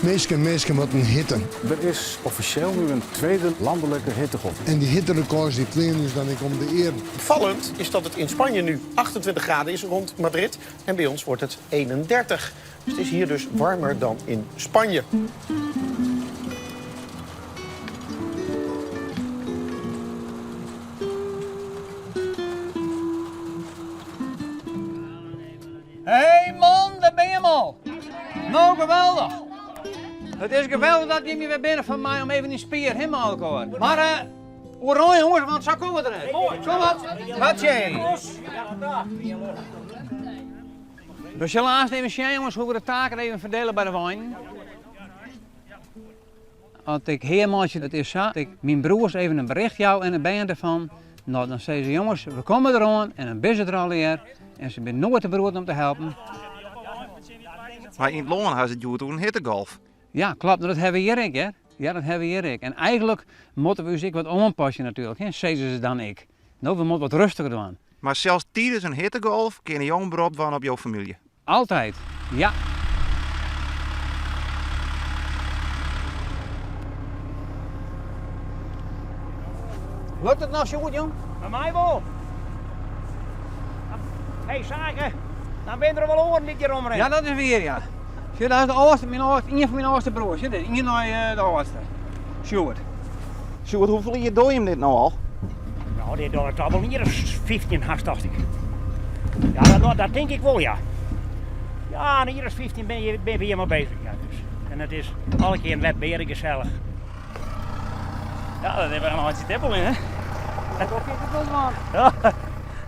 Minsken, minsken, wat in hitte. Der is offisjeel nu in tweede landelijke hittegolf. En dy hitterekords dy fleane ús dan ek om de earen. Opvallend is dat het in Spanje nu 28 graden is rond Madrid en bij ons wordt het 31. Dus het is hier dus warmer dan in Spanje. Hey man, daar ben je al. Nou, geweldig. Het is geweldig dat jullie weer binnen van mij om even die spier helemaal elkaar. Maar eh, uh, jongens, want zo komen we er net. Kom op, Hatje. We zullen eerst even zien jongens hoe we de taken even verdelen bij de wijn. Als ik heermaatje, het is zo, ik mijn broers even een bericht jou en de band ervan. Nou, dan zeggen ze jongens, we komen eraan en dan ben ze er alweer. En ze zijn nooit te beroerd om te helpen. Maar in het Loon had het toen een hittegolf. Ja, klopt. Dat hebben we hier ik, hè? Ja, dat hebben we hier ik. En eigenlijk moeten we ons ik wat aanpassen natuurlijk, hè? Zeggen ze dan ik. Nou, we moeten wat rustiger doen. Maar zelfs tijdens een hittegolf kun je jong beroep doen op jouw familie. Altijd, ja. Lukt het nou zo goed, jong? Bij mij wel. Hé, hey, zaken, dan ben er wel oren die hier omrennen. Ja, dat is weer, ja. Zie, dat is de oudste, mijn oudste, een van mijn oudste broers. Zie, dit, een naar eh, de oudste. Sjoerd. Sjoerd, hoeveel jaar doe je hem dit nou al? Nou, dit doet het al wel hier is 15 haast, dacht ik. Ja, dat, dat denk ik wel, ja. Ja, en hier is 15 ben je, ben je helemaal bezig. Ja, dus. En het is alle keer een wet gezellig. Ja, daar hebben we nog een tippel in, hè? Dat vind ik wel, man. Ja.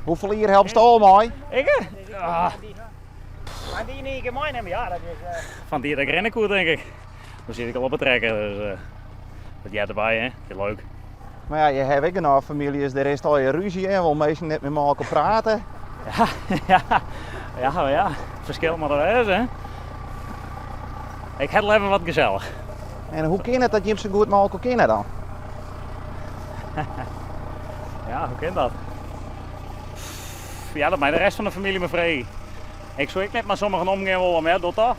Hoeveel jaar helpt al mooi? Ik? Ja. Maar die niet gemeen hebben, ja, dat is... Uh... Van die dat ik rennen koer, denk ik. Dan zit ik al op het trekken, dus uh, dat jij erbij, hè? Dat is leuk. Maar ja, je hebt ook een familie, is er is al je ruzie en wil meestal net met elkaar praten. Ja, ja, ja, maar ja. Verschil maar er is, hè. Ik heb even wat gezellig. En hoe kan het dat je hem zo goed met elkaar kennen dan? ja, hoe kan dat? Ja, dat mij de rest van de familie me vrij. Ik zou ik net maar sommigen omgaan willen, maar ja, dat toch?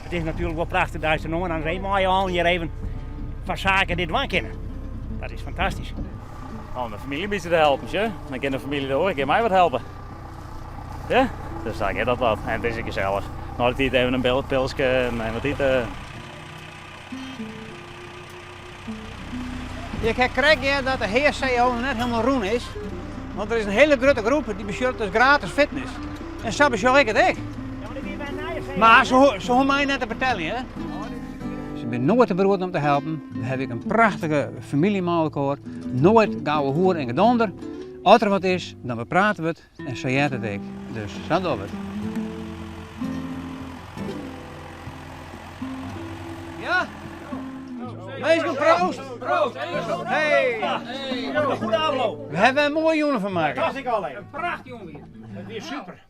Het is natuurlijk wel prachtig dat ze nog aan zee maar al hier even van zaken dit doen kunnen. Dat is fantastisch. Om de familie een beetje te helpen, hè? Dan kan de familie door, ik kan mij wat helpen. Ja? Dus dan gaat dat wat. En het is gezellig. Nou, dat even een pilsje en wat eten. Ik heb gekregen dat de heer CEO nog net helemaal roen is. Want er is een hele grote groep die bestuurt dus gratis fitness. En zo bestuur ik het ik. Maar ze, ze hoeven mij net te vertellen, hè. Ze zijn nooit te beroerd om te helpen. We hebben een prachtige familie met elkaar. Nooit gouden hoer en gedonder. Als er wat is, dan bepraten we het en zo jij het ik. Dus zo doen we het. Ja? Meestal proost! Proost! Hey! Een goede afloop. We hebben een mooie jongen van maken. Dat ik al even. Een pracht jongen. Het is super.